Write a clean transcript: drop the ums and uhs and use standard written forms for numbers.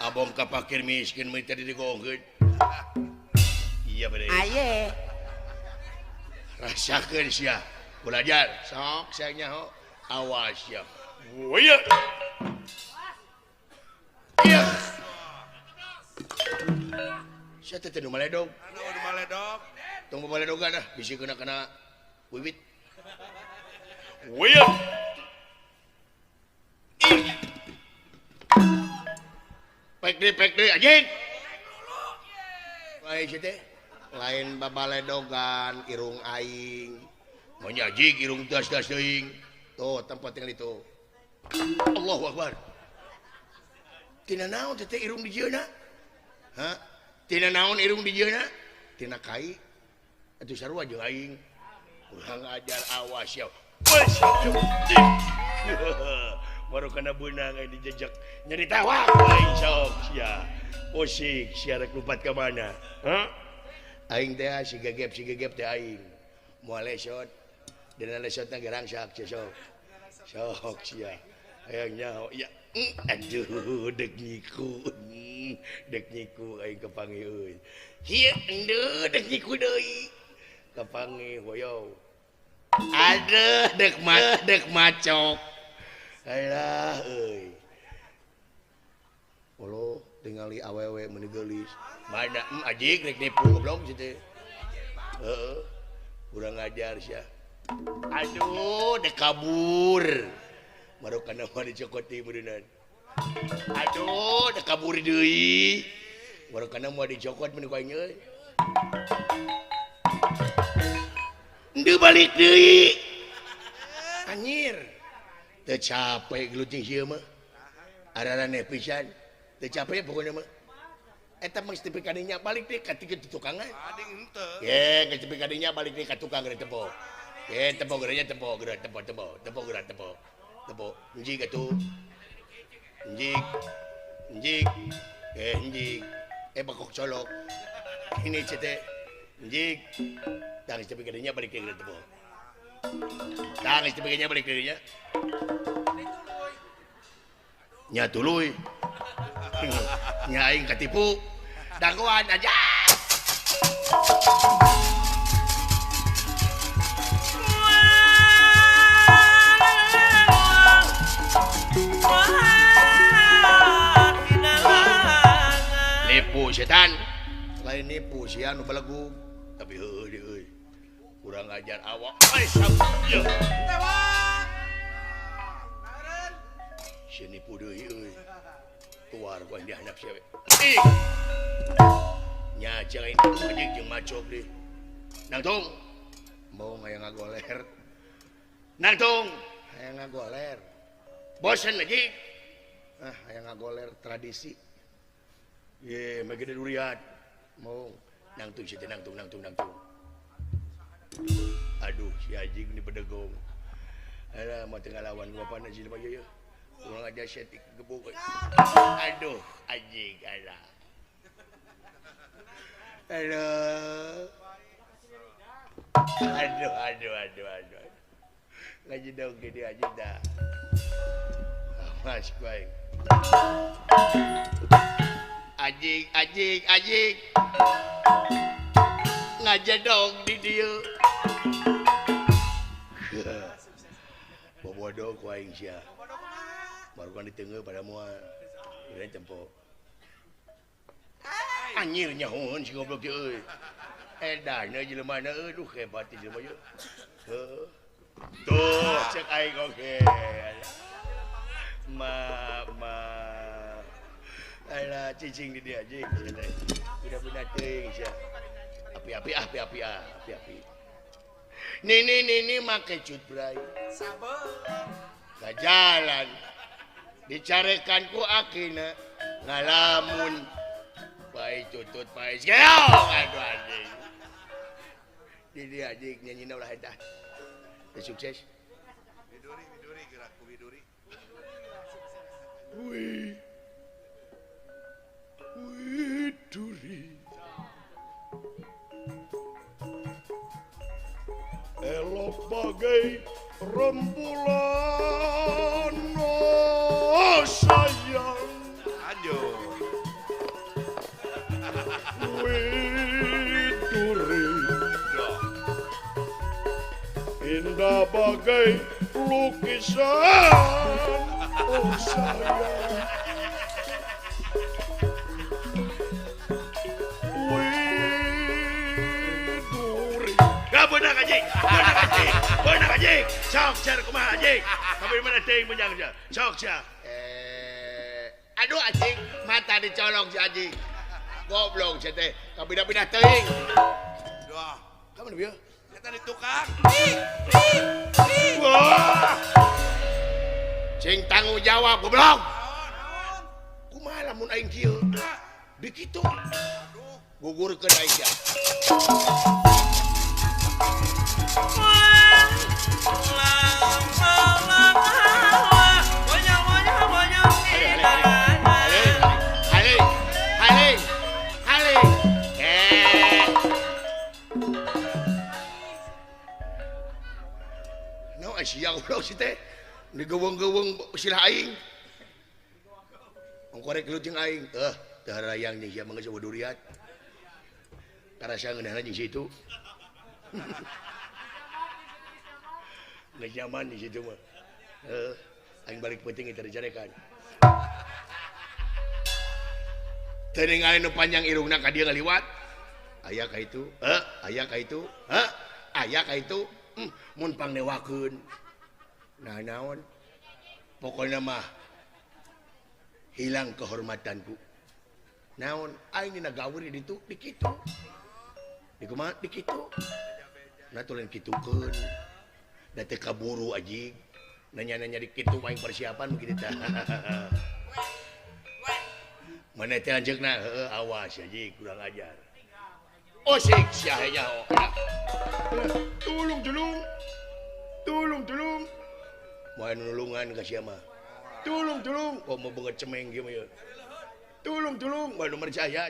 Abong ka pakir miskin mah tadi digongkeun. Iya bade. Aye. Rasakeun sia. Belajar sok sia nyaho. Awas ya. Iya. Iya. Sia teh nu maledog. Anu nu maledog. Tong maledogan ah bisi kena kena wiwit. Wieu. Pek deui anjing. Lain sia teh. Lain babaledogan irung aing. Monya anjing irung das-das teuing. Tuh tempat tinggal itu. Allahu Akbar. Tina naon teh irung di jieuna? Hah? Tina naon irung di jieuna? Tina kai. Atuh sarua jeung aing. Urang ajar awas ya. Baru kena beunang aing dijejek. Nyeri tawak aing sok sia. Pusing sia rek lompat ka mana? Hah? Aing teh si gegep teh aing. Moal lesot. Dina lesotna ge rangsak sia sok. Sok sia. Hayang nyaho ya. Aduh dek nyiku. Dek nyiku aing kapanggih euy. Hieu endeu dek nyiku deui. Kapanggih hoyo. Aduh dek dek macok. Alah euy. Olo tingali awewe meuni geulis. Mana ajik rek nipu goblok sieu teh. Heeh. Kurang ajar sia. Aduh dek kabur. Baru kana mah dicokoti meureunnan. Aduh dek kabur deui. Baru kana mah dicokot meuni ku aing euy. Endeu balik deui. Anjir. Teu capek gelut jeung ieu mah. Araraneh pisan. Teu capek pokona mah. Eta mah geus tepi ka dinya balik deui ka tiga tukangan. Ading henteu. Ye, geus tepi ka dinya balik deui ka tukang geura tempo. Ye, tempo geura nya tempo geura tempo tempo tempo geura tempo. Tempo njig atuh. Njig. Njig. Eh njig. Eh bakok colok. Ini cete. Njig. Tah geus tepi ka dinya balik deui geura tempo. Tah geus tepi ka dinya balik deui nya. Nya tuluy. Nya aing katipu. Dagoan aja. Nipu setan. Lain nipu sia nu belegug. Tapi heueuh deui euy. Kurang ajar awak. Ai sampeu. Tewak. Sia nipu deui euy. Tuar ku aing dihandap sia we. Ih. Nya jeung aing anjing jeung macok deui. Nangtung. Mau hayang ngagoler. Nangtung, hayang ngagoler. Bosen anjing. Ah, hayang ngagoler tradisi. Ye, mah gede durian. Mau nangtung sia teh nangtung nangtung nangtung. Aduh, si anjing ni bedegong. Alah, mah teu ngalawan ku bapana si jelema ieu. Urang aja setik gebuk. Aduh, anjing alah. Aduh. Aduh, aduh, aduh, aduh. Ngajedog gede aja dah. Awas ku aing. Anjing, anjing, anjing. Ngajedog di dieu. Bobodo ku aing sia. Baru kan ditengeu pada moal. Geura tempo. Anjir nyahoeun si goblok teh euy. Edan jelema na euy, duh hebat teh jelema ieu. Heuh. Tuh cek aing oge. Ma ma. Alah cicing di dia anjing. Budak-budak teuing sia. Api-api ah, api-api ah, api-api. Nini nini make cut bray. Sabeung. Ka jalan. Dicarekan ku akina ngalamun. Bae tutut bae. Geong aduh anjing. Di dia anjing nyanyina ulah eta. Teu sukses. Widuri widuri gerak ku widuri. Wih. Widuri. Elok bagai Rembulan oh sayang aduh widuri indah bagai lukisan oh sayang widuri gak benar anjing benar anjing benar anjing sok cer kumaha anjing tapi mana teuing menyang sok cer aduh anjing mata dicolong si anjing goblok si teh kabina-bina teuing doh ka mana bieu eta di tukang. Wah. Cing tanggung jawab goblok. Kumaha lamun aing kieu? Di kitu. Gugurkeun aing sia. Haling, haling, haling. No, sia goblok si teh. Digeuweung-geuweung silah aing. Ongkorek gelut jeung aing. Teu harayang jeung sia mah geus duriat. Karasa ngeunahna jeung situ. Geus nyaman di situ mah. Aing balik penting eta dicarekan. Teu ningali nu panjang irungna ka dieu ngaliwat. Aya ka itu, aya ka itu, aya ka itu. Mun pangnewakeun. Nah naon? Pokoknya mah hilang kehormatanku. Naon aing dina gawir di ditu di kitu. Di kumaha di kitu. Nah tulen kitukeun. Da teu kaburu anjing. Nanya-nanya di kitu aing persiapan begitu tah. Mana teh lanceukna heueuh awas anjing kurang ajar. Osik sia nyaho. Tulung tulung. Tulung tulung. Moal nulungan ka sia mah. Tulung tulung, oh mau banget cemeng kieu mah. Tulung tulung, moal nu percaya.